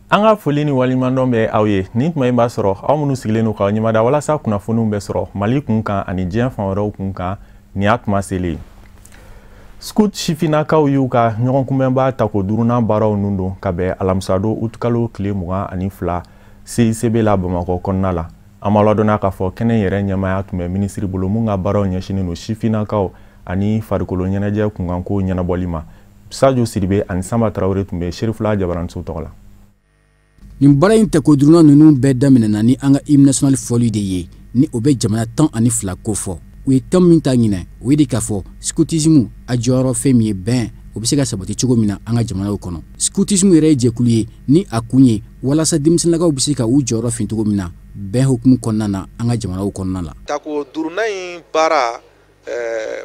An ka foli ni waleɲumandɔn bɛ aw ye nin tuma in b'a sɔrɔ aw minnu sigilen don k'aw ɲɛmada walasa kunnafoniw bɛ sɔrɔ Mali kun kan ani diɲɛ fan wɛrɛw kun kan nin y'a tuma selen. Scout sifinnakaw y'u ka ɲɔgɔnkunbɛnba tako duurunan baaraw nun don ka bɛn alamisadon utukalo tile 22 CICB la Bamakɔ kɔnɔna la. An b'a ladɔnniya k'a fɔ kɛnɛ yɛrɛ ɲɛmaaya tun bɛ minisiri bolo mun ka baaraw ɲɛsinnen don sifinnakaw ani farikolo ɲɛnajɛ kunkanko ɲɛnabɔli ma. Sajo Sidibe ani Sanba Tarawele tun bɛ Serifula Jabaranso tɔgɔ la. Nin baara in tako duurunan ninnu bɛɛ daminɛna ni an ka hymne national fɔli de ye, ni o bɛ jamana 12 kofɔ. U ye thème min ta ɲinɛ, o ye de k'a fɔ scoutisme a jɔyɔrɔ fɛn min ye bɛn, o bɛ se ka sabati cogo min na an ka jamanaw kɔnɔ. Scoutisme yɛrɛ ye jɛkulu ye ni a kun ye walasa denmisɛnninlakaw bɛ se ka u jɔyɔrɔ fin cogo min na bɛn hukumu kɔnɔna na an ka jamanaw kɔnɔna la. Tako duurunan in baara,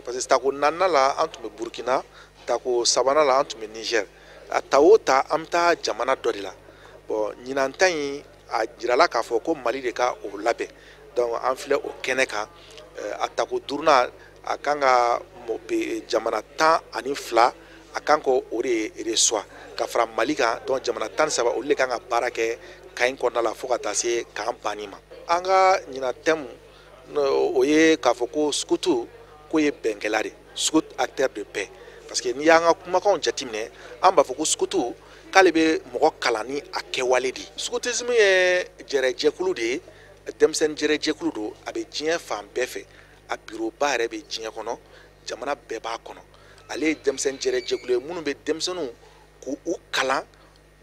parce que tako naaninan la an tun bɛ Burukina, tako sabanan la an tun bɛ Niger. A ta o ta an bɛ taa jamana dɔ de la. Bon, ɲinan ta in a jirala k'a fɔ ko Mali de ka o labɛn. Donc an filɛ o kɛnɛ kan. A tako duurunan a kan ka jamana 12 a kan k'o de reçoit ka fara Mali kan. Donc jamana 13 olu de kan ka baara kɛ camp in kɔnɔna la fo ka taa se camp banni ma. An ka ɲinan thème o ye k'a fɔ ko scout k'o ye bɛnkɛla de, scout acteur de paix. Parce que n'i y'an ka kumakanw jateminɛ, an b'a fɔ ko scout k'ale bɛ mɔgɔ kalan ni a kɛwale de. Scoutisme ye jɛrɛjɛkulu de ye, denmisɛnnin jɛrɛjɛkulu don, a bɛ diɲɛ fan bɛɛ fɛ, a bureauba yɛrɛ bɛ diɲɛ kɔnɔ, jamana bɛɛ b'a kɔnɔ. Ale ye denmisɛnnin jɛrɛjɛkulu ye minnu bɛ denmisɛnninw k'u kalan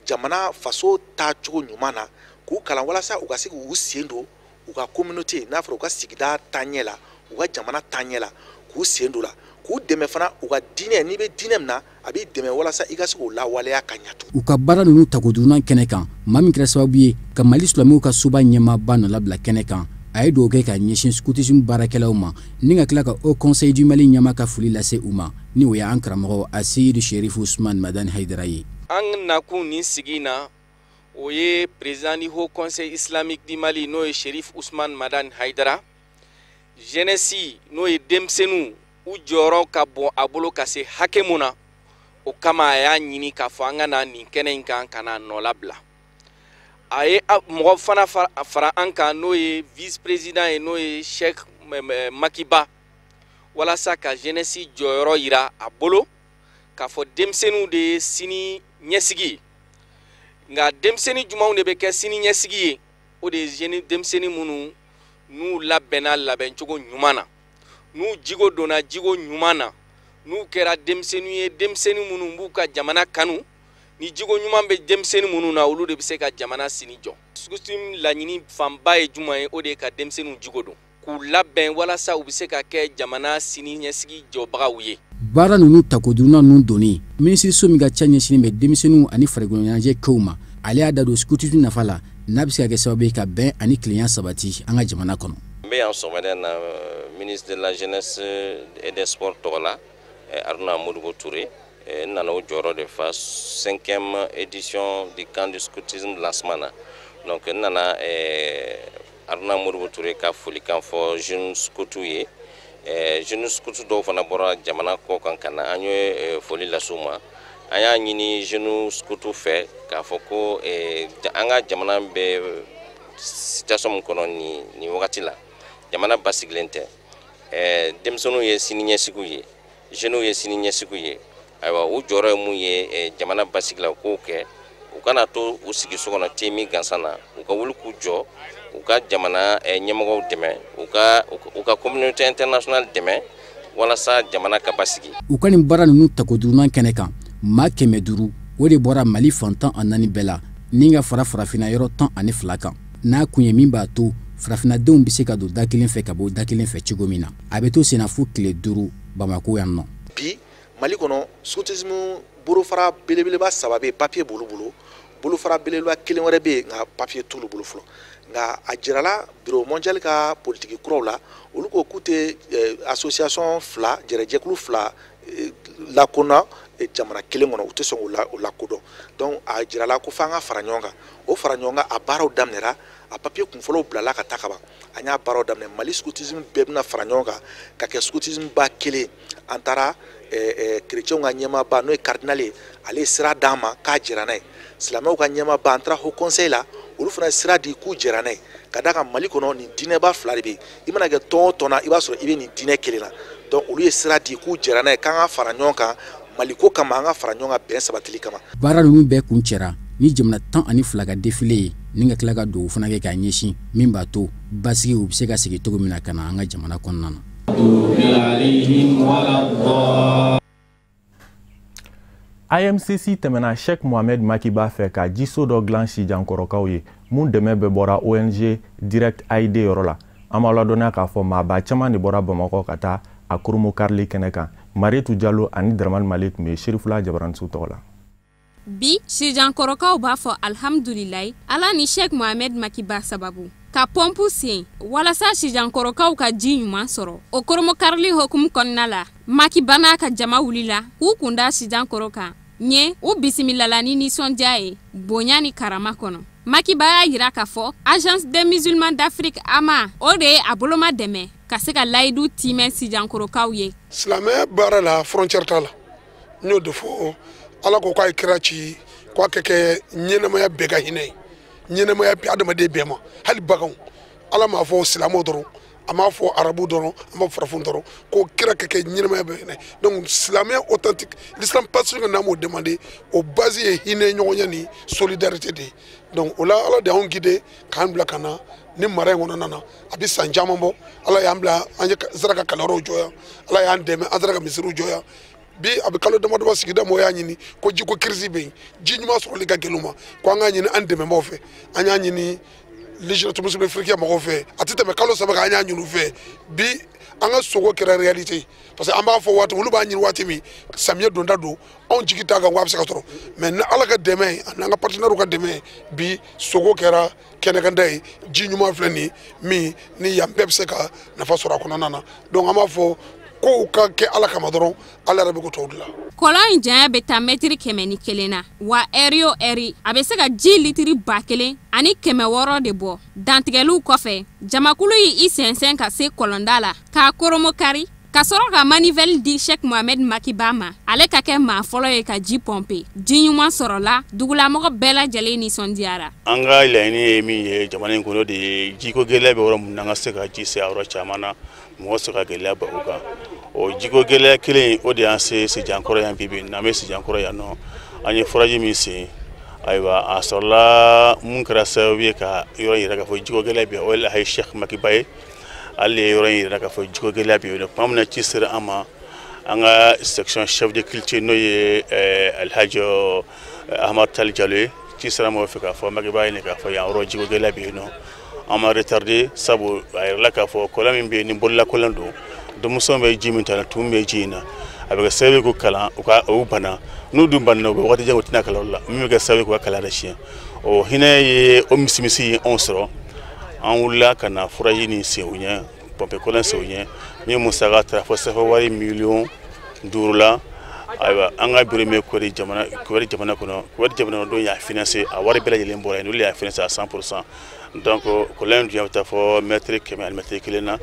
jamana faso taacogo ɲuman na, k'u kalan walasa u ka se k'u sen don u ka communauté, n'a fɔra u ka sigida taaɲɛ la, u ka jamana taaɲɛ la, k'u sen don la, k'u dɛmɛ fana u ka diinɛ, n'i bɛ diinɛ min na a b'i dɛmɛ walasa i ka se k'o lawaleya ka ɲɛ tugun. U ka baara ninnu tako duurunan kɛnɛ kan, maa min kɛra sababu ye ka Mali silamɛw ka soba ɲɛmaaba nɔ labila kɛnɛ kan, a ye dugawu kɛ ka ɲɛsin scoutisme baarakɛlaw ma, ni ka tila ka Haut Conseil du Mali ɲɛmaa ka foli lase u ma, ni o y'an karamɔgɔ Aseyidi Serifu Usumani Madani Hayidara ye. An nakun nin sigi in na, o ye président du Haut Conseil islamique du Mali n'o ye Serif Usumani Madani Hayidara, jeunesse n'o ye denmisɛnninw u jɔyɔrɔ ka bon a bolo ka se hakɛ mun na, o kama a y'a ɲini k'a fɔ an ka na nin kɛnɛ in kan ka na nɔ labila. A ye mɔgɔ fana fara an kan n'o ye vice président ye n'o ye Cheikh Makiba, walasa ka jeunesse jɔyɔrɔ yira a bolo k'a fɔ denmisɛnninw de ye sini ɲɛsigi ye. Nka denmisɛnnin jumɛnw de bɛ kɛ sini ɲɛsigi ye? O de ye denmisɛnnin minnu n'u labɛnna labɛncogo ɲuman na, n'u jigo donna jigo ɲuman na, n'u kɛra denmisɛnninw ye denmisɛnnin minnu b'u ka jamana kanu, ni jigo ɲuman bɛ denmisɛnnin minnu na, olu de bɛ se ka jamana sini jɔ. Scoutisme laɲini fanba ye jumɛn ye? O de ye ka denmisɛnninw jigo don, k'u labɛn walasa u bɛ se ka kɛ jamana sini ɲɛsigi jɔbagaw ye. Baara ninnu tako duurunan ninnu donni, minisiriso min ka ca ɲɛsinnen bɛ denmisɛnninw ani farikolo ɲɛnajɛ kow ma, ale y'a da don scoutisme nafa la n'a bɛ se ka kɛ sababu ye ka bɛn ani tilenya sabati an ka jamana kɔnɔ. N bɛ yan sɔgɔmada in na ministre de la jeunesse et des sports tɔgɔ la, Haruna Modibo Touré, n nana o jɔyɔrɔ de fa 5e édition du camp du scoutisme lancement na. Donc n nana Haruna Modibo Touré ka folikan fɔ jeune scouts ye. Jeune scouts dɔw fana bɔra jamana kɔ kan ka na, an ye foli lase u ma. An y'a ɲini jeune scouts fɛ k'a fɔ ko an ka jamana bɛ situation min kɔnɔ nin wagati la, jamana basigilen tɛ. Denmisɛnninw ye sini ɲɛsigiw ye, jeunes ye sini ɲɛsigiw ye. Ayiwa, u jɔyɔrɔ ye mun ye jamana basigi la, u k'o kɛ. U kana to u sigi so kɔnɔ te min gansan na, u ka wuli k'u jɔ, u ka jamana ɲɛmɔgɔw dɛmɛ, u ka communauté internationale dɛmɛ walasa jamana ka basigi. U ka nin baara ninnu tako duurunan kɛnɛ kan, maa 500 o de bɔra Mali fan 14 bɛɛ la, ni ka fara farafinna yɔrɔ 12 kan. N'a kun ye min b'a to farafinnadenw bɛ se ka don da kelen fɛ ka bɔ da kelen fɛ cogo min na. A bɛ to senna fo tile 5 Bamakɔ yan nɔ. Bi Mali kɔnɔ scoutisme bolofara belebeleba 3 bɛ yen, papier b'olu bolo, bolofara belebeleba kelen wɛrɛ bɛ yen nka papier t'olu bolo fɔlɔ. Nka a jirala bureau mondial ka politiki kuraw la, olu ko k'u tɛ association 2, jɛrɛjɛkulu 2 lakonna jamana kelen kɔnɔ, u tɛ sɔn k'o lakodɔn. Donc a jirala ko f'an ka fara ɲɔgɔn kan, o fara ɲɔgɔn kan a baaraw daminɛra. A papier kunfɔlɔw bilala ka taa ka ban. An y'a baaraw daminɛ. Mali scoutisme bɛɛ bɛna fara ɲɔgɔn kan ka kɛ scoutisme ba kelen. An taara chrétienw ka ɲɛmaaba, n'o ye cardinal ye, ale ye sira d'an ma k'a jɛra n'a ye. Silamɛw ka ɲɛmaaba, an taara haut conseil la, olu fana ye sira di k'u jɛra n'a ye. Ka d'a kan Mali kɔnɔ, nin diinɛba fila de bɛ yen. I mana kɛ tɔn o tɔn na, i b'a sɔrɔ i bɛ nin diinɛ kelen na. Donc olu ye sira di k'u jɛra n'a ye, k'an ka fara ɲɔgɔn kan Maliko kama, an ka fara ɲɔgɔn kan bɛn sabatili kama. Baara ninnu bɛɛ kun cɛra ni jamana 12 ka défilé ye, ni ka tila ka dugawu fana kɛ k'a ɲɛsin min b'a to basigi u bɛ se ka segin cogo min na ka na an ka jamana kɔnɔna na. AMCC tɛmɛna Sheikh Mohamed Makiba fɛ ka jiso dɔ dilan Sijankɔrɔkaw ye, mun dɛmɛ bɛɛ bɔra ONG Direct Aid yɔrɔ la. An b'aw ladɔnniya k'a fɔ maaba caman de bɔra Bamakɔ ka taa a koromo karili kɛnɛ kan. Marietou Diallo ani Dramane Male tun bɛ Serifula Jabaranso tɔgɔ la. Bi Sijankɔrɔkaw b'a fɔ alhamdulilayi, Ala ni Sheikh Mohamed Makiba sababu ka pɔnpu sen walasa Sijankɔrɔkaw ka ji ɲuman sɔrɔ. O koromokarili hokumu kɔnɔna la, Makiba n'a ka jama wulila k'u kunda Sijankɔrɔ kan ɲe u bisimilala ni nisɔndiya ye bonya ni karama kɔnɔ. Makiba y'a yira k'a fɔ Agence des musulmans d'Afrique AMA, o de ye a boloma dɛmɛ ka se ka layidu timɛ Sijankɔrɔkaw ye. Silamɛya baara la, frontière t'a la. N y'o de fɔ, Ala ko k'a ye kira ci k'a kɛ kɛ ɲɛnɛmaya bɛɛ ka hinɛ ye, ɲɛnɛmaya bɛɛ adamaden bɛɛ ma, hali baganw. Ala m'a fɔ silamɛw dɔrɔn, a m'a fɔ arabu dɔrɔn, a m'a fɔ farafin dɔrɔn, ko kira kɛ kɛ ɲɛnɛmaya bɛɛ hinɛ. Donc silamɛya authentique, l'islam pacifique, n'an m'o demandé, o base ye hinɛ ɲɔgɔnya ni solidarité de ye. Donc o la, Ala de y'anw guidé k'an bila ka na ni mara in kɔnɔna na. A bɛ san caman bɔ, Ala y'an bila, an ye sera ka kalanyɔrɔw jɔ yan, Ala y'an dɛmɛ, an sera ka misiriw jɔ yan. Bi a bɛ kalo damadɔ, sigida mɔgɔw y'a ɲini ko jiko crise bɛ yen, ji ɲuman sɔrɔli ka gɛlɛn u ma, ko an k'a ɲini an dɛmɛbaaw fɛ. An y'a ɲini Ligue musulmane africaine mɔgɔw fɛ, a tɛ tɛmɛ kalo 3 kan, an y'a ɲini u fɛ. Bi an ka sogo kɛra réalité, parce que an b'a fɔ waati, olu b'a ɲini waati min, samiyɛ donda don, anw jigi t'a kan ko a bɛ se ka sɔrɔ. Mais ni Ala ka dɛmɛ ye, ani an ka partenaires ka dɛmɛ ye, bi sogo kɛra kɛnɛkanda ye. Ji ɲuman filɛ nin ye min ni yan bɛɛ bɛ se ka nafa sɔrɔ a kɔnɔna na. Donc an b'a fɔ kow ka kɛ Ala kama dɔrɔn, Ala yɛrɛ bɛ ko tɔw dilan. Kɔlɔn in janya bɛ taa mɛtiri 101 na, wa ɛri o ɛri a bɛ se ka ji litiri 1600 de bɔ. Dantigɛliw kɔfɛ, jamakulu y'i sɛnsɛn ka se kɔlɔnda la k'a koromo kari, ka sɔrɔ ka manivelle di Sheikh Mohamed Makiba ma, ale ka kɛ maa fɔlɔ ye ka ji pɔnpe. Ji ɲuman sɔrɔla, dugulamɔgɔ bɛɛ lajɛlen nisɔndiyara. An ka laɲini ye min ye jamana in kɔnɔ de ye, jiko gɛlɛya bɛ yɔrɔ min na, an ka se ka ji se a yɔrɔ caman na, mɔgɔ se ka gɛlɛya ba o kan. O jiko gɛlɛya kelen, o de y'an se Sijankɔrɔ yan. Bi bi n'an bɛ Sijankɔrɔ yan nɔ, an ye forage min sen, ayiwa, a sɔrɔla mun kɛra sababu ye ka yɔrɔ in yɛrɛ k'a fɔ jiko gɛlɛya bɛ yen, o ye Alhaji Sheikh Makiba ye. Ale ye yɔrɔ in yɛrɛ k'a fɔ jiko gɛlɛya bɛ yen. Tuma min na ci sera an ma, an ka section chef de culture, n'o ye Alhaji Ahmad Tali Jalo ye, ci sera ma o fɛ k'a fɔ Makiba ye k'a fɔ yan yɔrɔ jiko gɛlɛya bɛ yen nɔ. An ma retardé, sabu a yɛrɛ k'a fɔ kɔlɔn min bɛ yen ni bololakolan don, denmisɛnw bɛ ji min ta, tun bɛ ji in na, a bɛ kɛ sababu ye k'u kalan u ka u bana. N'u dun banna, u bɛ waati jan u tɛna kalan la, min bɛ kɛ sababu ye k'u ka kalan yɛrɛ siɲɛ. O hinɛ ye o misimisi ye anw sɔrɔ, an wulila ka na forage nin sen u ɲɛ, pɔnpe kɔlɔn sen u ɲɛ, min musaka taara fɔ safa wari miliyɔn 5 la. Ayiwa, an ka bureau min bɛ Kuwait jamana, Kuwait jamana kɔnɔ, Kuwait jamana kɔnɔdenw y'a financé, a wari bɛɛ lajɛlen bɔra yen, olu y'a financé à 100%. Donc kɔlɔn in dunya bɛ taa fɔ mɛtiri 100 ani mɛtiri 1 na.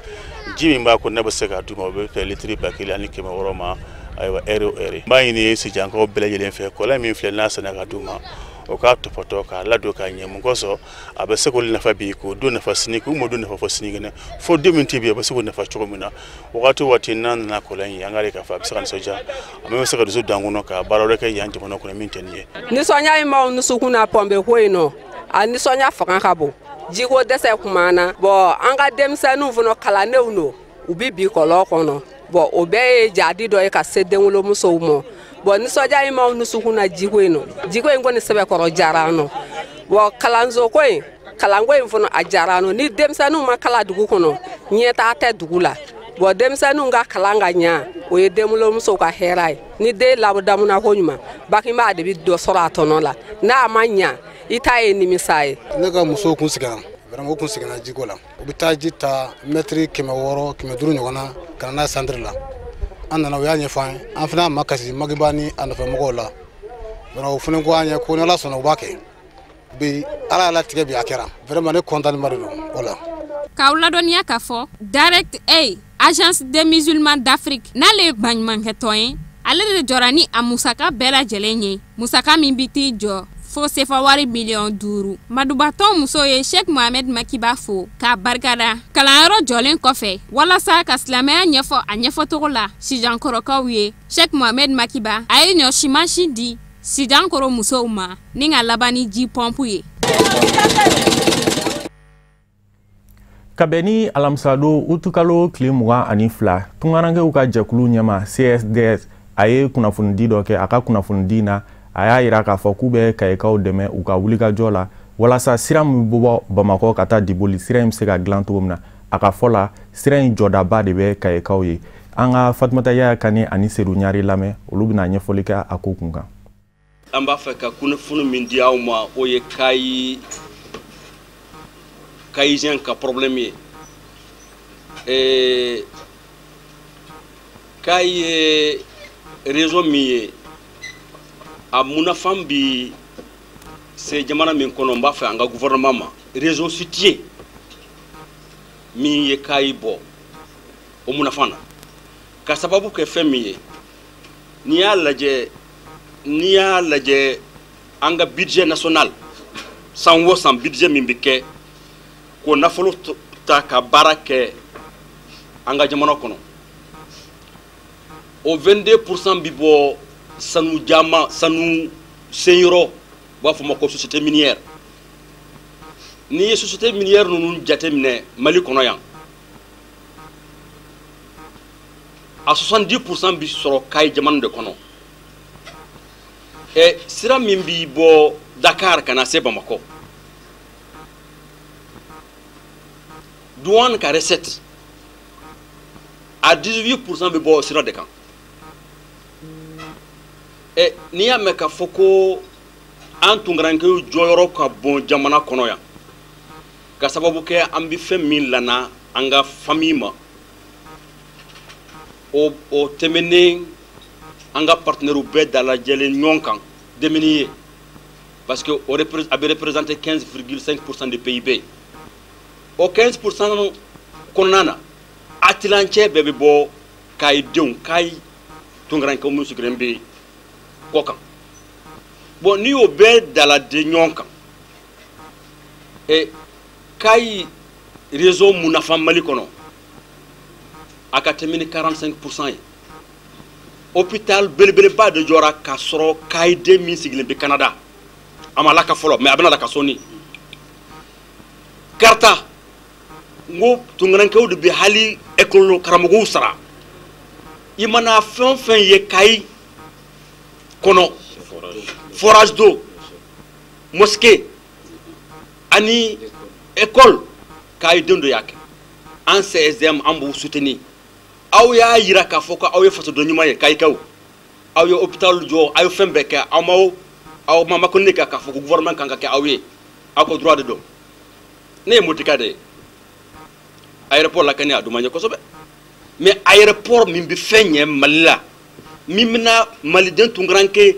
Ji min b'a kɔnɔ n'a bɛ se k'a d'u ma, o bɛ fɛ litiri 1600 ma, ayiwa, ɛri o ɛri. N b'a ɲini Sijankaw bɛɛ lajɛlen fɛ, kɔlɔn min filɛ n'a sɛnɛ ka d'u ma, o k'a tɔpɔtɔ k'a ladon k'a ɲɛ. Mun kosɔn? A bɛ se k'olu nafa bi, k'o don nafa sini, k'u ma don nafa fɔ sinikɛnɛ, fo den min tɛ bi, a bɛ se k'o nafa cogo min na. Wagati o waati n'an nana kɔlɔn in ye, an k'a ye k'a fɔ a bɛ se ka nisɔndiya, a bɛ se ka dusu don an kɔnɔ ka baara wɛrɛ kɛ yan jamana kɔnɔ min tɛ nin ye. Nisɔndiya in b'anw dusukun na pɔnpe ko in nɔ, a nisɔndiya fanga ka bon. Jiko dɛsɛ kun b'an na. Bɔn, an ka denmisɛnninw fana kalandenw don, u bɛ bi kɔlɔn kɔnɔ. Bɔn, o bɛɛ ye jadi dɔ ye ka se denwolomusow ma. Bɔn, nisɔndiya in b'anw dusukun na jiko in nɔ, jiko in kɔni sɛbɛkɔrɔ diyara an nɔ. Bɔn, kalanso ko in, kalanko in fana a diyara an nɔ. Ni denmisɛnninw ma kalan dugu kɔnɔ, ɲɛtaa tɛ dugu la. Bɔn, denmisɛnninw ka kalan ka ɲa, o ye denwolomusow ka hɛrɛ ye. Ni den ladamuna ko ɲuman, bangebaa de bɛ dɔ sɔrɔ a tɔnɔ la. N'a ma ɲa, i ta ye nimisa ye. Ne ka musow kun sɛgɛnna vraiment, u kun sɛgɛnna jiko la. U bɛ taa ji ta mɛtiri 600, 500 ɲɔgɔn na ka na n'a ye centre la. An nana, u y'a ɲɛfɔ an ye, an fana ma kasi Makiba ni a nɔfɛmɔgɔw la. Vraiment, u fana ko an ye ko ni Ala sɔnna, u b'a kɛ. Bi Ala y'a latigɛ bi a kɛra vraiment ne content ba de don o la. K'aw ladɔnniya k'a fɔ Direct Aid, Agence des musulmans d'Afrique, n'ale ye baɲumankɛtɔn ye, ale de jɔra ni a musaka bɛɛ lajɛlen ye, musaka min bɛ t'i jɔ fo sefa wari miliyɔn 5. Madubatɔn muso ye Sheikh Mohamed Makiba fo k'a barikada kalanyɔrɔ jɔlen kɔfɛ walasa ka silamɛya ɲɛfɔ a ɲɛfɔcogo la Sijankɔrɔkaw ye. Sheikh Mohamed Makiba a ye ɲɔ simansi di Sijankɔrɔ musow ma ni ka laban ni ji pɔnpu ye. Ka bɛn ni alamisadon utukalo tile 22, tungarankew ka jɛkulu ɲɛma CSDS a ye kunnafonidi dɔ kɛ. A ka kunnafonidi na, a y'a yira k'a fɔ k'u bɛ Kayikaw dɛmɛ u ka wulikajɔ la walasa sira min bɛ bɔ Bamakɔ ka taa Diboli, sira in bɛ se ka dilan cogo min na. A ka fɔ la, sira in jɔdaba de bɛ Kayikaw ye. An ka Fatumata Yaya Kane ani Sedu Ɲare lamɛn, olu bɛna ɲɛfɔli kɛ a ko kun kan. An b'a fɛ ka kunnafoni min di aw ma, o ye Kayi Kayizien ka problème ye. Kayi ye réseau min ye, a munafan bi se jamana min kɔnɔ, n b'a fɛ an ka gouvernement ma réseau situé min ye Kayi bɔ o munafan na, ka sababu kɛ fɛn min ye. N'i y'a lajɛ an ka budget national, san o san budget min bɛ kɛ k'o nafolo ta ka baara kɛ an ka jamana kɔnɔ, o 22% bi bɔ sanu jama, sanu senyɔrɔ, u b'a fɔ ma ko société minière. N'i ye société minière ninnu jateminɛ Mali kɔnɔ yan, a 70% bi sɔrɔ Kayi jamana de kɔnɔ. Sira min bi bɔ Dakar ka na se Bamakɔ, douane ka recette a 18% bɛ bɔ sira de kan. N'i y'a mɛn k'a fɔ ko an tunkarankew jɔyɔrɔ ka bon jamana kɔnɔ yan, ka sababu kɛ an bɛ fɛn min lana an ka famille ma, o tɛmɛnen an ka partenaires bɛɛ dalajɛlen ɲɔgɔn kan dɛmɛni ye, parce que o a bɛ représenter 15,5% de PIB. O 15% kɔnɔna na, a tilancɛ bɛɛ bɛ bɔ Kayi denw, Kayi tunkarankew minnu sigilen bɛ kɔ kan. Bon, n'i y'o bɛɛ daladen ɲɔgɔn kan, Kayi réseau munafa Mali kɔnɔ, a ka tɛmɛ ni 45% ye. Hôpital belebeleba de jɔra k'a sɔrɔ Kayi den min sigilen bɛ Canada, a ma laka fɔlɔ, mais a bɛna laka sɔɔni. Karata n ko tunkarankew de bɛ hali école karamɔgɔw sara. I mana fɛn o fɛn ye Kayi kɔnɔ, forage d'eau, mosquée ani école, Kayi den dɔ y'a kɛ. An CSDM, an b'u soutenir. Aw y'a yira k'a fɔ ko aw ye fasoden ɲuman ye. Kayikaw, aw ye hôpital jɔ, aw ye fɛn bɛɛ kɛ, aw ma aw ma makɔnɔ kɛ k'a fɔ ko gouvernement kan ka kɛ aw ye, aw ka droit de don. Ne ye Motika de ye. Aéroport la kɛnɛ a dun ma ɲɛ kosɛbɛ, mais aéroport min bɛ fɛn ɲɛ Mali la, min bɛna maliden tunkaranke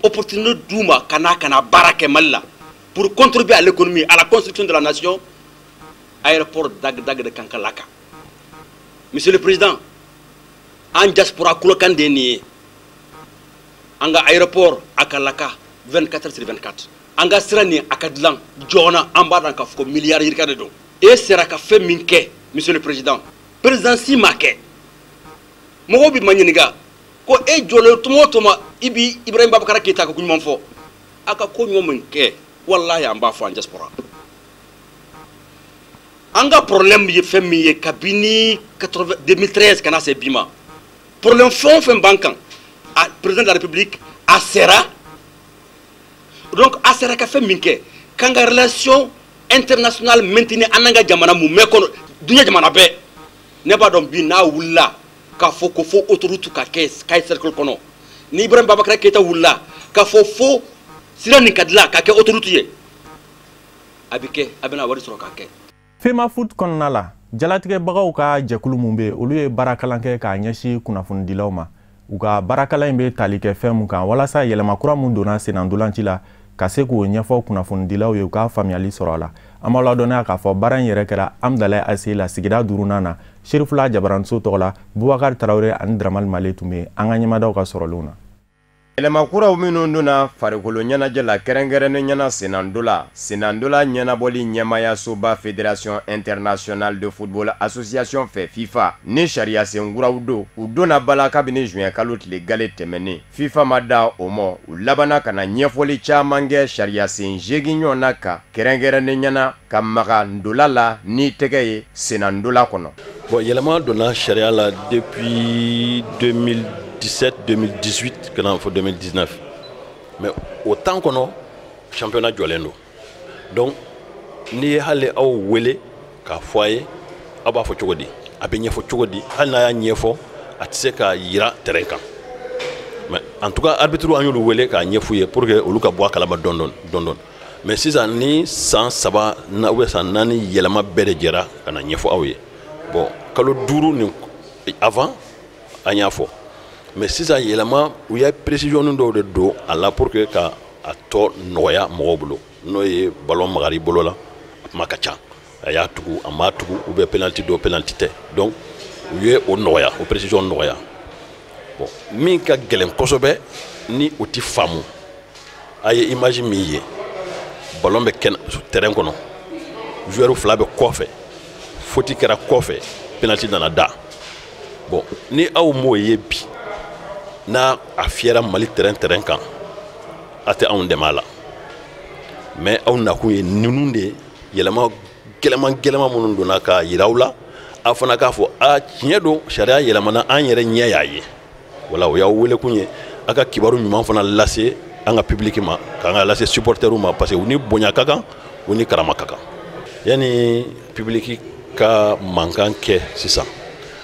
opportunité d'u ma ka na baara kɛ Mali la pour contribuer à l'économie, à la construction de la nation, aéroport dag-dag de kan ka laka. Monsieur le président, an diaspora kulokan de ye nin ye. An ka aéroport a ka laka 24 sur 24. An ka sira nin a ka dilan joona. An b'a dɔn k'a fɔ ko miliyari yirika de don. E sera ka fɛn min kɛ, monsieur le président, président si ma kɛ. Mɔgɔw bi ma ɲininka ko e jɔlen tuma o tuma, i bi Ibrahim Babakara Keyita ka ko ɲuman fɔ, a ka ko ɲuman min kɛ, walahi an b'a fɔ. An diaspora, an ka problème ye fɛn min ye kabini 2013 ka na se bi ma, problème fɛn o fɛn b'an kan, a président de la République a sera. Donc a sera ka fɛn min kɛ k'an ka relation internationale maintenir, an n'an ka jamana mun mɛn kɔnɔ diɲɛ jamana bɛɛ, ne b'a dɔn bi n'a wulila k'a fɔ ko fo autoroute ka kɛ Kayi cercle kɔnɔ, ni Ibrahim Babakara Keyita wulila k'a fɔ fo sira nin ka dilan ka kɛ autoroute ye, a bɛ kɛ, a bɛna wari sɔrɔ k'a kɛ. Femafoot kɔnɔna la, jalatigɛbagaw ka jɛkulu mun bɛ, olu ye baarakalan kɛ k'a ɲɛsin kunnafonidilaw ma. U ka baarakalan in bɛ tali kɛ fɛn mun kan, walasa yɛlɛma kura mun donna sennantolanci la. ka se k'o ɲɛfɔ kunnafonidilaw ye u k'a faamuyali sɔrɔ a la. An b'aw ladɔnniya k'a fɔ baara in yɛrɛ kɛra Amdalaye ACI la sigida 5nan na Serifula Jabaranso tɔgɔ la. Bubakari Tarawele ani Dramani Male tun bɛ an ka ɲɛmadaw ka sɔrɔlenw na. Yɛlɛma kuraw minnu donna farikolo ɲɛnajɛ la, kɛrɛnkɛrɛnnen ɲɛna senandola, senandola ɲɛnabɔli ɲɛmayasoba Fédération internationale de football association fɛ FIFA, ni sariya senkuraw don, u donna bala kabini juin kalo tile gale tɛmɛnen. FIFA ma da o ma, u labanna ka na ɲɛfɔli caman kɛ sariya sen 8 ɲɔgɔn na kan, kɛrɛnkɛrɛnnen ɲɛna ka maga ndola la ni tɛgɛ ye senandola kɔnɔ. Bon, yɛlɛma donna sariya la depuis 2017 2018 ka na fɔ 2019, mais o temps kɔnɔ championnat jɔlen don. Donc n'i ye hali aw wele k'a fɔ a ye, aw b'a fɔ cogo di, a bɛ ɲɛfɔ cogo di? Hali n'a y'a ɲɛfɔ, a tɛ se k'a yira terrain kan. Mais en tout cas, arbitre, an y'olu wele k'a ɲɛf'u ye pour que olu ka bɔ a kalama dɔɔni dɔɔni dɔɔni. Mais sisan ni san 3 na ou bien san 4 yɛlɛma bɛɛ de jɛra ka na ɲɛfɔ aw ye. Bon, kalo 5 nin avant an y'a fɔ, mais sisan yɛlɛma, u ye précision dɔw de don a la pour que ka a tɔ nɔgɔya mɔgɔw bolo. N'o ye ballon magari bolo la, a kuma ka ca, a y'a tugu, a m'a tugu, ou bien penalty don, penalty tɛ. Donc u ye o nɔgɔya, o précision nɔgɔya. Bon, min ka gɛlɛn kosɛbɛ ni o ti faamu, a ye image min ye, ballon bɛ kɛnɛ terrain kɔnɔ, joueur 2 bɛ kɔfɛ, faute kɛra kɔfɛ, penalty nana da. Bon, ni aw m'o ye bi, n'a a fiyɛra Mali terrain kan, a tɛ anw dɛmɛ a la. Mais aw nakun ye ninnu de ye, yɛlɛma gɛlɛman gɛlɛman minnu donna k'a yira aw la, aw fana k'a fɔ a tiɲɛ don, sariya yɛlɛmana, an yɛrɛ ɲɛ y'a ye. Wala o y'aw welekun ye, a ka kibaru ɲuman fana lase an ka public ma, k'an ka lase supporteriw ma, parce que u ni bonya ka kan, u ni karama ka kan. Yanni public ka mankan kɛ sisan,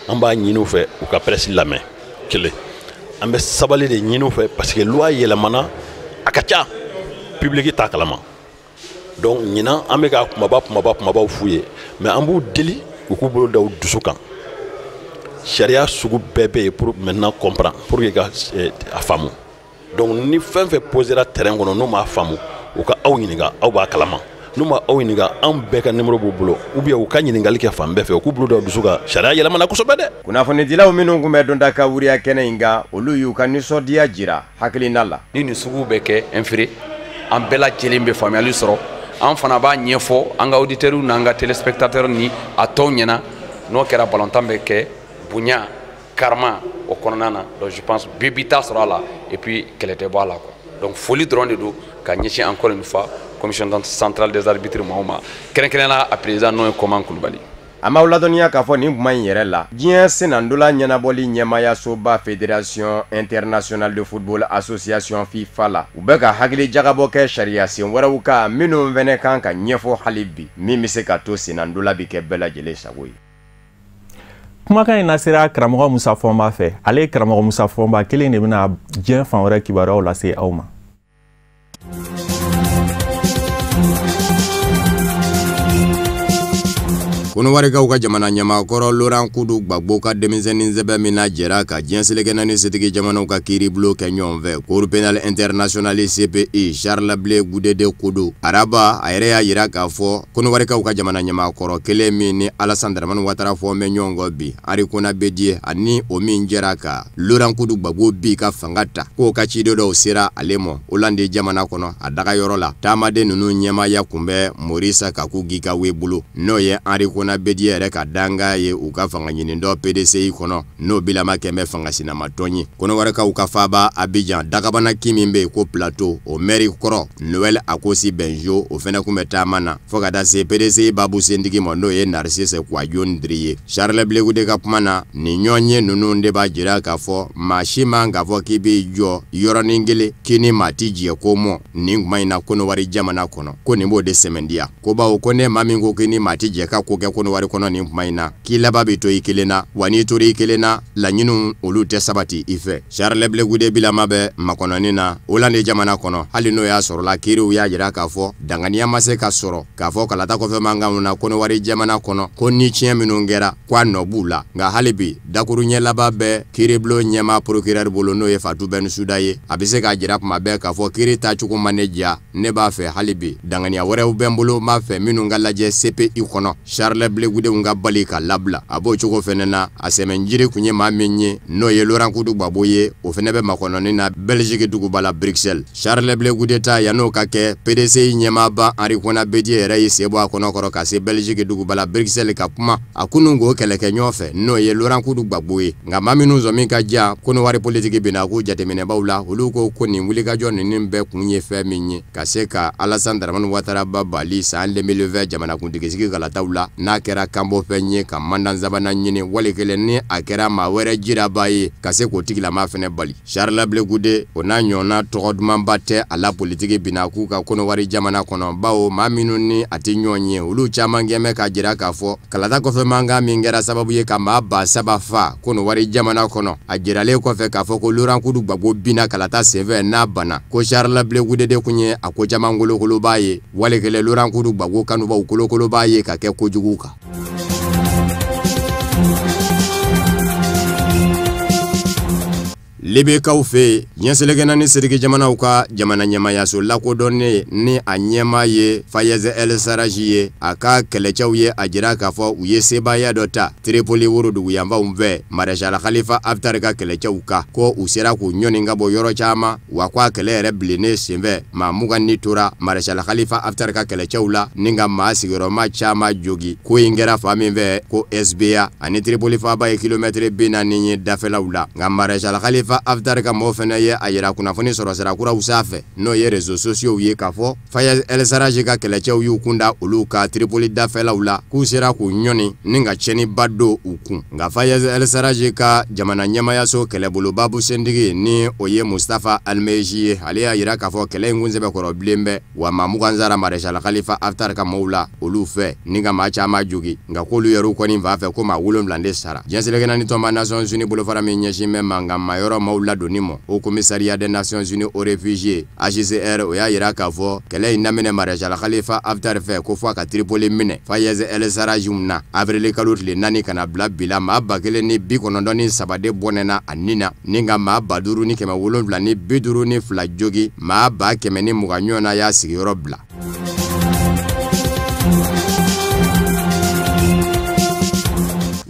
an b'a ɲini u fɛ u ka presse lamɛn. Kelen, an bɛ sabali de ɲini u fɛ, parce que loi yɛlɛmana, a ka ca, public t'a kalama. Donc ɲinan an bɛ ka kumaba kumaba kumabaw f'u ye, mais an b'u deli u k'u bolo da u dusu kan. Sariya sugu bɛɛ bɛ yen pour maintenant comprendre, pour que ka a faamu. Donc ni fɛn fɛn posera terrain kɔnɔ, n'u m'a faamu, u ka aw ɲininka, aw b'a kalama. N'u ma aw ɲininka, anw bɛɛ ka numéro b'u bolo, ou bien u ka ɲininkali kɛ fan bɛɛ fɛ, u k'u bolo da u dusu kan. Sariya yɛlɛmana kosɛbɛ dɛ. Kunnafonidilaw minnu tun bɛ donda ka wuriya kɛnɛ in kan, olu y'u ka nisɔndiya jira hakilina la. Ni nin sugu bɛ kɛ inféré, an bɛɛ lajɛlen bɛ faamuyali sɔrɔ. An fana b'a ɲɛfɔ an ka auditeurs n'an ka téléspectateurs ni a tɔw ɲɛna. N'o kɛra, balontan bɛ kɛ bonya karama o kɔnɔna na. Donc je pense bi bi t'a sɔrɔ a la, et puis kɛlɛ tɛ bɔ a la quoi. Donc foli dɔrɔn de don ka ɲɛsin encore une fois commission centrale des arbitres maaw ma, kɛrɛnkɛrɛnnenya a président n'o ye Koman Kulubali. A m'aw ladɔnniya k'a fɔ nin kuma in yɛrɛ la, diɲɛ senandola ɲɛnabɔli ɲɛmayasoba Fédération internationale de football association FIFA la, u bɛ ka hakili jagabɔ kɛ sariya sen wɛrɛw kan minnu fɛnɛ kan ka ɲɛfɔ hali bi, min bɛ se ka to senandola bi kɛ bɛɛ lajɛlen sago ye. Kumakan in nasera karamɔgɔ Musa Fɔnba fɛ. Ale ye karamɔgɔ Musa Fɔnba kelen de bɛna diɲɛ fan wɛrɛ kibaruyaw lase aw ma. Kɔnɔwarikaw ka jamana ɲɛmaakɔrɔ Laurent Kudu Gbagbo ka denmisɛnnin sɛbɛn min na jɛra ka diɲɛ seleke naani setigi jamanaw ka kiiribulon kɛ ɲɔgɔn fɛ, Cour pénale internationale CPI, Charles Blé Goudé de Kodo araba, a yɛrɛ y'a yira k'a fɔ Kɔnɔwarikaw ka jamana ɲɛmaakɔrɔ kelen min ni Alassane Dramane Ouattara fɔ bɛ ɲɔgɔn kɔ bi, Henri Konan Bédié, ani o min jɛra ka Laurent Kudu Gbagbo bi ka fanga ta, k'o ka ciden dɔw sera ale ma Hollande jamana kɔnɔ a dagayɔrɔ la. Taamaden ninnu ɲɛmaaya kun bɛ Maurice Kakou Guikahué bolo, n'o ye Henri Konan Bédié yɛrɛ ka danga ye u ka fanga ɲini dɔ PDCI kɔnɔ, n'o bilama kɛmɛ fanga sinamatɔn ye. Kɔnɔwarikaw ka faaba Abidjan, dagabana kin min bɛ yen ko Plateau, o mɛri kɔrɔ Noël Akosi Benjo, o fɛnɛ kun bɛ taama na fo ka taa se PDCI babu sentigi ma, n'o ye Narcisse Kouadio Ndri ye. Charles Blé Goudé ka kuma na, nin ɲɔgɔn ye ninnu de b'a jira k'a fɔ maa si man k'a fɔ k'i b'i jɔ yɔrɔnin kelen k'i ni maa ti jɛ ko mɔ nin kuma in na Kɔnɔwari jamana kɔnɔ, ko nin b'o de sɛmɛndiya ko bawo ko ne maa min ko k'i ni maa ti jɛ ka ko kɛ. kɛ Kɔnɔwari kɔnɔ nin kuma in na, k'i laban bɛ to i kelen na, wa n'i tora i kelen na, laɲiniw olu tɛ sabati i fɛ. Charles Blé Goudé bilama bɛ makɔnɔni na Hollande jamana kɔnɔ, hali n'o y'a sɔrɔla kiiriw y'a jira k'a fɔ danganiya ma se ka sɔrɔ k'a fɔ kalata kɔfɛ mankanw na Kɔnɔwari jamana kɔnɔ ko ni tiɲɛ minnu kɛra k'a nɔ b'u la. Nka hali bi dakuruɲɛ laban bɛ kiiribulon ɲɛmaa procureur bolo, n'o ye Fatou Bensouda ye. A bɛ se k'a jira kuma bɛɛ k'a fɔ kiiri taacogo ma ne diya, ne b'a fɛ hali bi danganiya wɛrɛw bɛ n bolo, n b'a fɛ minnu ka lajɛ CPI kɔnɔ, Charles Blé Goudé ka bali ka labila. A b'o cogo fɛnɛ na, a sɛmɛnjiri kun ye maa min ye, n'o ye Laurent Koudou Gbagbo ye, o fɛnɛ bɛ makɔnɔni na Belgique duguba la Bruxelles. Charles Blé Goudé ta yann'o ka kɛ, PDCI ɲɛmaaba Henri Konan Bédié yɛrɛ y'i sen bɔ a kɔnɔ kɔrɔ ka se Belgique duguba la Bruxelles ka kuma a kunun k'o kɛlɛkɛ ɲɔgɔn fɛ, n'o ye Laurent Koudou Gbagbo ye. Nka maa minnu sɔmi ka diya Kɔnɔwari politiki bɛna k'u jateminɛbaw la, olu ko ko nin wulikajɔ ninnu bɛɛ kun ye fɛn min ye, ka se ka Alassane Dramane Ouattara ba bali san 2020 jamanakuntigi kalataw la, n'a kɛra kanbɔfɛn ye ka mandat sabanan ɲini, wali kelen ni a kɛra maa wɛrɛ jiraba ye ka se k'o tigilama fɛnɛ bali. Charles Blé Goudé o n'a ɲɔgɔnna tɔgɔ dumanba tɛ a la politiki bina k'u ka Kɔnɔwari jamana kɔnɔ, bawo maa minnu ni a tɛ ɲɔgɔn ye olu caman gɛnbɛ k'a jira k'a fɔ kalata kɔfɛ mankan min kɛra sababu ye ka maa 3000 fa Kɔnɔwari jamana kɔnɔ, a jiralen kɔfɛ k'a fɔ ko Laurent Koudou Gbagbo binna kalata senfɛ n'a banna, ko Charles Blé Goudé de kun ye a ko caman kolokoloba ye, wali kelen Laurent Koudou Gbagbo kanubaw kolokoloba ye ka kɛ kojugu kan. Libikaw fɛ yen, diɲɛ seleke naani seleke jamanaw ka jamana ɲɛmaayaso lakodɔnnen ni a ɲɛmaa ye Fayez El Sarraj ye, a ka kɛlɛcɛw ye a jira k'a fɔ u ye sebaaya dɔ ta Tripoli woroduguyanfanw fɛ Maréchal Khalifa Haftar ka kɛlɛcɛw kan, ko u sera k'u ɲɔni ka bɔ yɔrɔ caman, wa ko a kɛlɛ yɛrɛ bilennen senfɛ maa 20 ni tora Maréchal Khalifa Haftar ka kɛlɛcɛw la ni ka maa sigiyɔrɔma caman jogi. Ko in kɛra fan min fɛ ko SBA ani Tripoli faaba ye kilomɛtiri 40 ye dafɛlaw la. Nka Maréchal Khalifa Haftar ka mɔgɔw fɛnɛ ye a yira kunnafoni sɔrɔ sira kuraw sanfɛ, n'o ye réseaux sociaux ye, k'a fɔ Fayez El Sarraj ka kɛlɛcɛw y'u kunda olu ka Tripoli dafɛlaw la, k'u sera k'u ɲɔni ni ka tiɲɛniba don u kun. Nka Fayez El Sarraj ka jamana ɲɛmaayaso kɛlɛbolobabu sentigi ni o ye Mustafa Almeji ye, ale y'a yira k'a fɔ kɛlɛ in kun sɛbɛkɔrɔ bilen bɛ, wa maa 20 sara Maréchal Khalifa Haftar ka mɔgɔw la olu fɛ ni ka maa caman jogi. Nka k'olu yɛrɛw kɔni fan fɛ ko maa 7 de sara. Diɲɛ seleke naani tɔnba Nations Unies bolofara min ɲɛsin bɛ mankan mayɔrɔ maaw ladonni ma, Haut Commissariat des Nations Unies aux réfugiés HCR, o y'a yira k'a fɔ kɛlɛ in daminɛ Maréchal Khalifa Haftar fɛ ko fɔ a ka Tripoli minɛ Fayez El Sarraj na avril kalo tile 4 ka na bila bi la, maa 1093 de bɔnɛna a nin na, ni ka maa 5752 jogi, maa 120 ɲɔgɔnna y'a sigiyɔrɔ bila.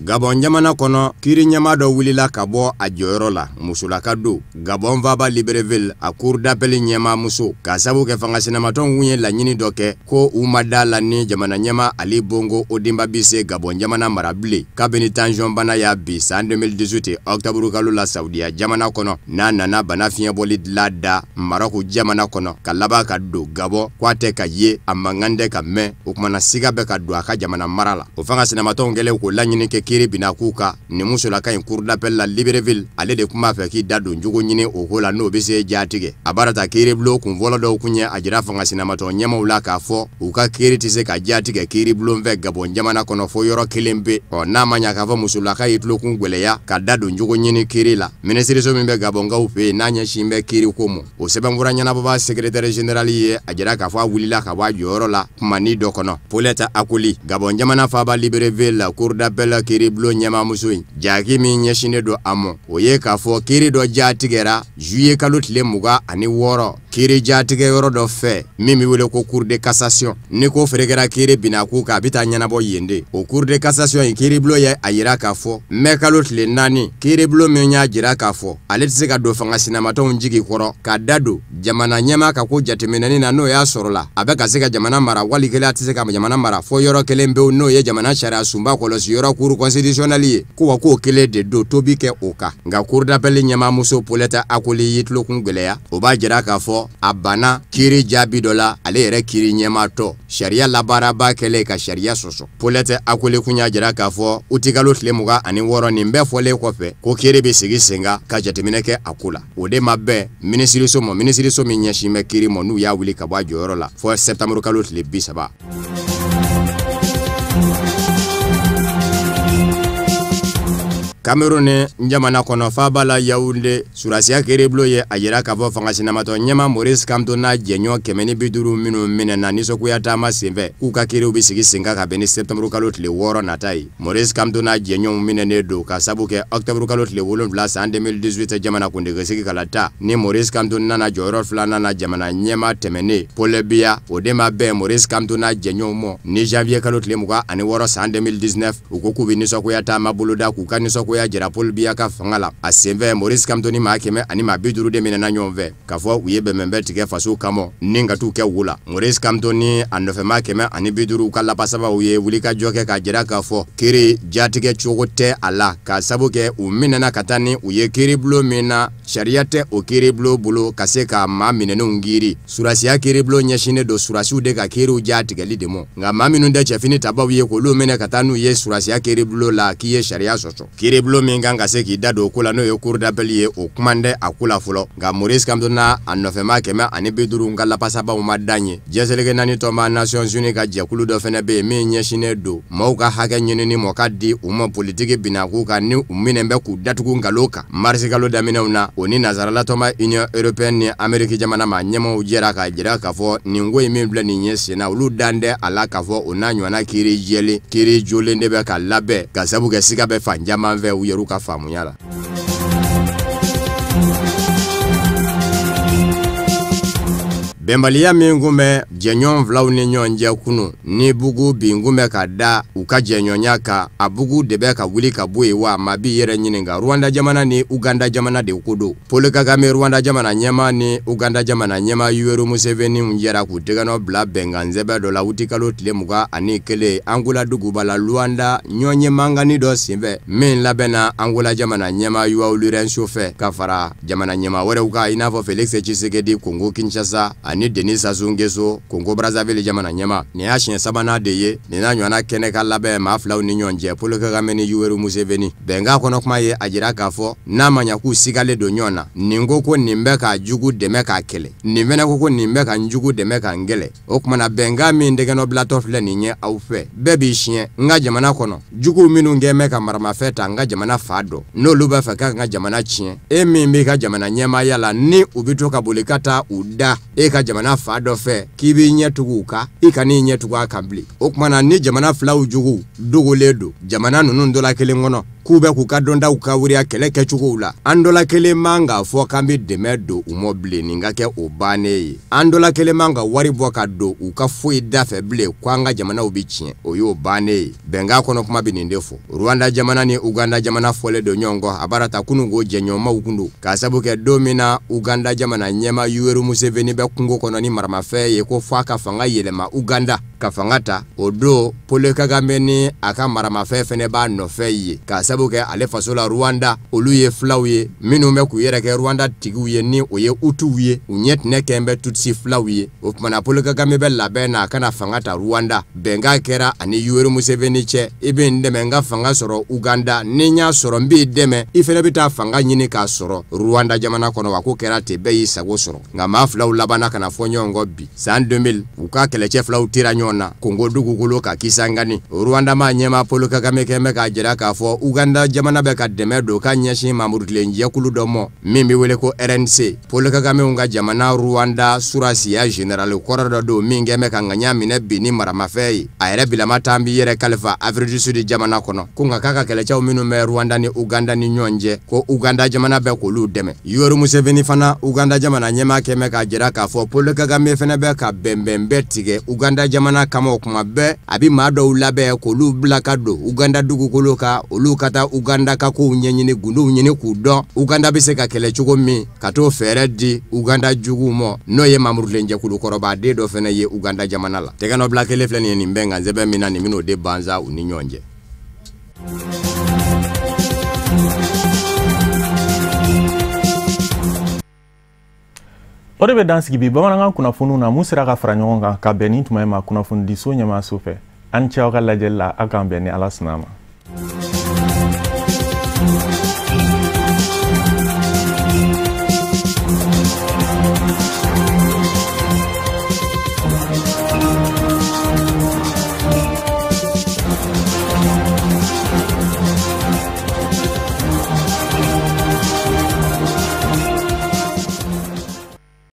Gabon jamana kɔnɔ, kiiri ɲɛmaa dɔ wulila ka bɔ a jɔyɔrɔ la, musolaka don, Gabon faaba Libreville, a cour d'appel ɲɛmaa muso, k'a sabu kɛ fanga sinamatɔnw kun ye laɲini dɔ kɛ ko u ma da la ni jamana ɲɛmaa Ali Bongo Ondimba bi se Gabon jamana mara bilen, kabini tension bana y'a bi san 2018 octobre kalo la Saudiya jamana kɔnɔ, n'a nana bana fiɲɛbɔli dilan da Maroc jamana kɔnɔ, ka laban ka don Gabon k'a tɛ ka ye, a mankan tɛ ka mɛn, o kumana siga bɛ ka don a ka jamana mara la. O fanga sinamatɔnw kɛlen k'o laɲini kɛ kiiri bina k'u kan, nin musolaka in cour d'appel la Libreville, ale de kun b'a fɛ k'i da don jogo ɲini o ko la n'o bɛ se jatigɛ. A baara ta kiiribulon kun fɔlɔ dɔw kun ye a jira fanga sinamatɔn ɲɛmaaw la k'a fɔ u ka kiiri tɛ se ka jatigɛ kiiribulon fɛ Gabon jamana kɔnɔ fo yɔrɔ kelen pe. Ɔ n'a ma ɲa k'a fɔ musolaka y'i tulokun gwɛlɛya ka da don jogo ɲini kiiri la, minisiriso min bɛ Gabɔnkaw fɛ yen n'a ɲɛsin bɛ kiiri ko ma, o sɛbɛnfura ɲɛnabɔbaa secrétaire général ye a jira k'a fɔ a wulila ka bɔ a jɔyɔrɔ la kumani dɔ kɔnɔ. Paulette Akoli, Gabon jamana faaba Libreville la cour d'appel kiiribulon ɲɛmaamuso in, jaki min ɲɛsinnen don a ma, o ye k'a fɔ kiiri dɔ jatigɛra juillet kalo tile 26 kiiri jatigɛ yɔrɔ dɔ fɛ min bɛ wele ko cour de cassation. Ni ko ferekɛra kiiri binna k'u kan, a bɛ taa ɲɛnabɔ yen de. O cour de cassation in kiiribulon ye a yira k'a fɔ mai kalo tile 4 kiiribulon min y'a jira k'a fɔ ale tɛ se ka don fanga sinamatɔnw jigi kɔrɔ ka da don jamana ɲɛmaa ka ko jateminɛni na, n'o y'a sɔrɔ la a bɛ ka se ka jamana mara wali kelen a tɛ se ka jamana mara fo yɔrɔ kelen pewu, n'o ye jamana sariya sunba kɔlɔsi yɔrɔ cour constitutionnelle ye, ko wa k'o kelen de don tobi kɛ o kan. Nka cour d'appel ɲɛmaamuso Paulette Akoli y'i tulokun gwɛlɛya, o b'a jira k'a fɔ a banna kiiri jaabi dɔ la ale yɛrɛ kiiri ɲɛmaatɔ sariya labaaraba kɛlen ka sariya sɔsɔ. Paulette Akoli kun y'a jira k'a fɔ utikalo tile 26 nin bɛɛ fɔlen kɔfɛ ko kiiri bɛ sigi sen kan ka jateminɛ kɛ a ko la. O de ma bɛn minisiriso ma, minisiriso min ɲɛsin bɛ kiiri ma, n'u y'a wuli ka bɔ a jɔyɔrɔ la fo septembre kalo tile 30. Cameroun jamana kɔnɔ faaba la Yaoundé, surasiya kiiribulon ye a jira k'a fɔ fanga sinamatɔ ɲɛmaa Maurice Kamto n'a jɛɲɔgɔn 150 minnu minɛna nisɔngoya taama senfɛ, k'u ka kiiriw bɛ sigi sen kan ka bɛn ni septembre kalo tile 6 nata ye. Maurice Kamto n'a jɛɲɔgɔnw minɛnen don ka sabu kɛ octobre kalo tile 7 san 2018 jamanakuntigi kalata ni Maurice Kamto nana jɔyɔrɔ filanan na jamana ɲɛmaa tɛmɛnen Paul Biya, o de ma bɛn Maurice Kamto n'a jɛɲɔgɔnw ma ni janvier kalo tile 26 san 2019. U ko k'u bɛ nisɔngoya taama boloda k'u ka nisɔngoya jira Paul Biya ka fanga la. A senfɛ Maurice Kamto ni maa 150 de minɛna ɲɔgɔn fɛ k'a fɔ u ye bɛnbɛnbɛn tigɛ faso kama ni ka t'u kɛ wo la. Maurice Kamto ni a nɔfɛmaa 150 ka lapasabaw ye wulikajɔ kɛ k'a jira k'a fɔ kiiri jatigɛ cogo tɛ a la, k'a sabu kɛ u minɛna ka taa ni u ye kiiribulon min na, sariya tɛ o kiiribulon bolo ka se ka maa minɛnenw kiiri. Surasiya kiiribulon ɲɛsinnen don surasiw de ka kiiriw jatigɛli de ma, nka maa minnu tɛ cɛfini tabaw ye k'olu minɛ ka taa n'u ye surasiya kiiribulon la k'i ye sariya sɔsɔ. Kiiribulon min kan ka se k'i da don o ko la, n'o ye cour d'appel ye, o kuma tɛ a ko la fɔlɔ. Nka Maurice Kamto n'a a nɔfɛmaa 150 ka lapasabaw ma dan ye. Diɲɛ seleke naani tɔnba Nations Unies ka jɛkulu dɔ fana bɛ yen min ɲɛsinnen don maaw ka hakɛ ɲinini mɔ ka di u ma politiki binako kan ni u minɛ bɛ k'u datugu nkalon kan. Marisi kalo daminɛw na, o ni nansarala tɔnba Union européenne ni Amérique jamana maa ɲɛmaaw jɛra k'a jira k'a fɔ nin ko in min filɛ nin ye sen na, olu dan tɛ a la k'a fɔ o n'a ɲɔgɔnna kiiri jɛlen kiiri jolen de bɛ ka labɛn, ka sabu kɛ siga bɛ fan caman fɛ u yɛrɛw ka faamuya la. Bɛnbaliya min kun bɛ jɛɲɔgɔn filaw ni ɲɔgɔn cɛ kunun ni bugu bin kun bɛ ka da u ka jɛɲɔgɔnya kan, a bugu de bɛ ka wuli ka bɔ yen wa maa b'i yɛrɛ ɲininka. Rwanda jamana ni Uganda jamana de ko don. Paul Kagame Rwanda jamana ɲɛmaa ni Uganda jamana ɲɛmaa Yoweri Museveni jɛra k'u tɛgɛnɔ bila bɛnkan sɛbɛn dɔ la wutikalo tile 21 Angola duguba la Luanda, ɲɔgɔnye mankanni dɔ senfɛ min labɛnna Angola jamana ɲɛmaa João Lourenço fɛ ka fara jamana ɲɛmaa wɛrɛw kan, i n'a fɔ Félix Tshisekedi Congo Kinshasa ani Denis Sassou Nguesso Congo Brazzaville jamana ɲɛmaa. Nin y'a siɲɛ sabanan de ye nin n'a ɲɔgɔnna kɛnɛ ka labɛn maa filaw ni ɲɔgɔn cɛ, Paul Kagame ni Yoweri Museveni. Bɛnkan kɔnɔ kuma ye a jira k'a fɔ n'a ma ɲɛ k'u sigalen don ɲɔgɔn na, nin ko ko nin bɛ ka jugu dɛmɛ k'a kɛlɛ, nin fɛnɛ ko ko nin bɛ ka n jugu dɛmɛ ka n kɛlɛ. O tuma na bɛnkan min tɛgɛnɔ bilatɔ filɛ nin ye aw fɛ, bɛɛ b'i siɲɛ n ka jamana kɔnɔ. Juguw minnu kɛn bɛ ka maramafɛn ta n ka jamana fa dɔn, n'olu b'a fɛ ka n ka jamana tiɲɛ, e min b'i ka jamana ɲɛmaaya la ni u bɛ to ka boli ka taa u da e ka jamana fa dɔ fɛ k'i b'i ɲɛ tugu u kan, i kan'i ɲɛ tugu a kan bilen. O tuma na ni jamana filaw juguw dogolen don jamana ninnu dɔ la kelen kɔnɔ k'u bɛ k'u ka dɔntaw ka wariya kɛlɛ kɛcogow la, an dɔ la kelen man k'a fɔ k'an bɛ dɛmɛ don u ma bilen, nin ka kɛ o bannen ye. An dɔ la kelen man ka wari bɔ ka don u ka foyi da fɛ bilen ko an ka jamanaw bɛ tiɲɛ, o y'o bannen ye. Bɛnkan kɔnɔ kuma bɛ nin de fɔ. Rwanda jamana ni Uganda jamana fɔlen don ɲɔgɔn kɔ a baara ta kunun ko jɛɲɔgɔnmaw kun don, k'a sabu kɛ don min na Uganda jamana ɲɛmaa Yoweri Museveni bɛ kungo kɔnɔ ni maramafɛn ye ko f'a ka fanga yɛlɛma Uganda ka fanga ta, o don Paul Kagame ni a ka maramafɛn fɛnɛ b'a nɔfɛ ye, k'a sabu kɛ ale faso la Rwanda olu ye filaw ye minnu bɛ k'u yɛrɛ kɛ Rwanda tigiw ye ni o ye Hutuw ye, u ɲɛ tɛnɛ kɛn bɛ Tutsi filaw ye. O tuma na Paul Kagame bɛ labɛn na a kana fanga ta Rwanda. Bɛnkan kɛra ani Yoweri Museveni cɛ, i bɛ n dɛmɛ n ka fanga sɔrɔ Uganda, ni n y'a sɔrɔ n b'i dɛmɛ i fɛnɛ bɛ taa fanga ɲini k'a sɔrɔ Rwanda jamana kɔnɔ. Wa ko kɛra ten, bɛɛ y'i sago sɔrɔ. Nka maa filaw labanna ka na fɔ ɲɔgɔn kɔ bi. San 2000 u ka kɛlɛcɛ filaw tera ɲɔgɔn na Kongo dugukolo ka Kisangani. Rwanda maa ɲɛmaa Paul Kagame kɛn bɛ k'a jira k'a fɔ Uganda jamana bɛ ka dɛmɛ don ka ɲɛsin mamurukilen jɛkulu dɔ ma min bɛ wele ko RNC. Paul Kagame ka jamana Rwanda surasiya général kɔrɔ dɔ don min kɛn bɛ ka ŋaɲa minɛ bi ni maramafɛn ye. A yɛrɛ bilama taa b'i yɛrɛ kalifa Afrique du Sud jamana kɔnɔ ko nka k'a ka kɛlɛcɛw minnu bɛ Rwanda ni Uganda ni ɲɔgɔn cɛ ko Uganda jamana bɛ k'olu dɛmɛ. Yoweri Museveni fana Uganda jamana ɲɛmaa kɛn bɛ k'a jira k'a fɔ Paul Kagame fana bɛ ka bɛnbɛn bɛɛ tigɛ Uganda jamana kama. O kuma bɛɛ a bɛ maa dɔw labɛn k'olu bila ka don Uganda dugukolo kan, olu ka taa Uganda ka kow ɲɛɲini, gundow ɲini k'u dɔn Uganda bɛ se ka kɛlɛ cogo min, ka t'o fɛɛrɛ di Uganda juguw ma, n'o ye mamurukilenjɛkulu kɔrɔbaden dɔ fana ye Uganda jamana la. Tɛgɛnɔbila kelen filɛ nin ye nin bɛnkan sɛbɛn min na, nin bɛn'o de bansa u ni ɲɔgɔn cɛ. O de bɛ dan sigi bi bamanankan kunnafoniw na mun sera ka fara ɲɔgɔn kan ka bɛn ni tuma in ma kunnafonidiso ɲɛmaaso fɛ. An ni ce aw ka lajɛli la, aw k'an bɛn ni Ala sɔnna a ma.